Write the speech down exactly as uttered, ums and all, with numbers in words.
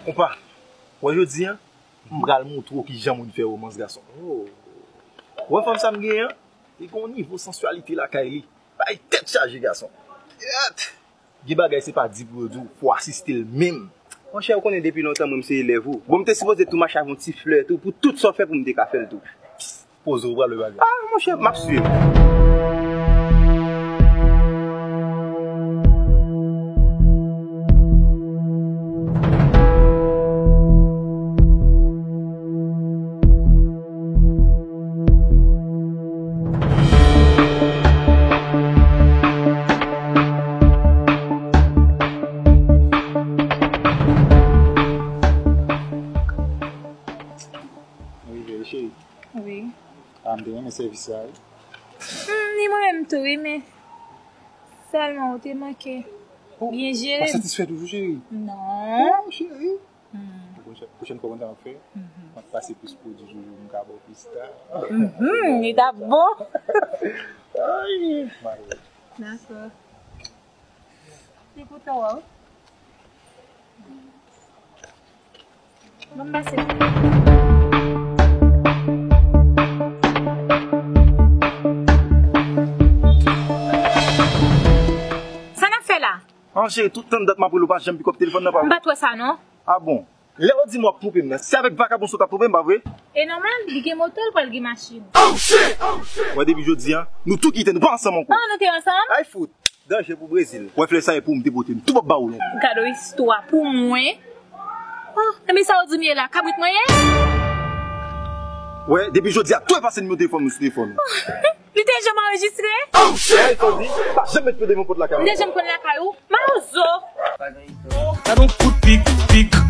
Konpa, wè jodi a, m pral montre w kijan moun fè womans gason. Wè fanm sa m genyen an, li gen yon nivo sansyalite lakay li. Bay tèt chaje gason. Yèt! Gen bagay se pa di pou yo di w, fò w asiste l menm. Monchè, ou konnen depi lontan mwen m se elèv ou. Bon, m te sipoze tou mache avè yon ti flè tou, pou tout sa w fè pou m te ka fè l tou. Poze w pral wè bagay. Ah, monchè, m ap swiv. Wi, cheri. Wi. Ah, m te renmen sèvis sa, wi. Hmm, ni mwen menm tou, wi, men sèlman ou te manke byen jere. Ou pa satisfè toujou, cheri? Non. Oh, cheri. Hmm. Pwochèn, pwochèn fwa, konn sa m ap fè? Mhm. M ap pase plis pwodui toujou, m ka ba w plis ta. Mhm, li t ap bon. Ay, mari. Dakò. Se pou twa, wi. Ban m pase. Sa n ap fè la? An, cheri, tout tan dat m ap rele w, pa janm pikòp telefòn nan, pa vre? M pa t wè sa, non. Ah bon? Lè w di m w ap twonpe m nan, se avèk vakabon sa w t ap twonpe m, pa vre? E nòmal, li gen moto, l pral gen machin. Wè, depi jodi a, nou tou kite, nou pa ansanm ankò. Ah, nou te ansanm? Ay fout! Danje pou Brezil. Wè flè sa e pou m te pote m tou p ap ba ou l ankò. Gade yon istwa pou mwen. Oh, enben sa w di m ye la, kabrit mwen ye? Wè, depi jodi a, tou efase nimewo telefòn nou sou telefòn ou. Li te janm anrejistre? Wè, sa w di? Pa janm met pye devan pòt lakay mwen. M te janm konn lakay ou? Mawozo! Gade yon kout pik, pik.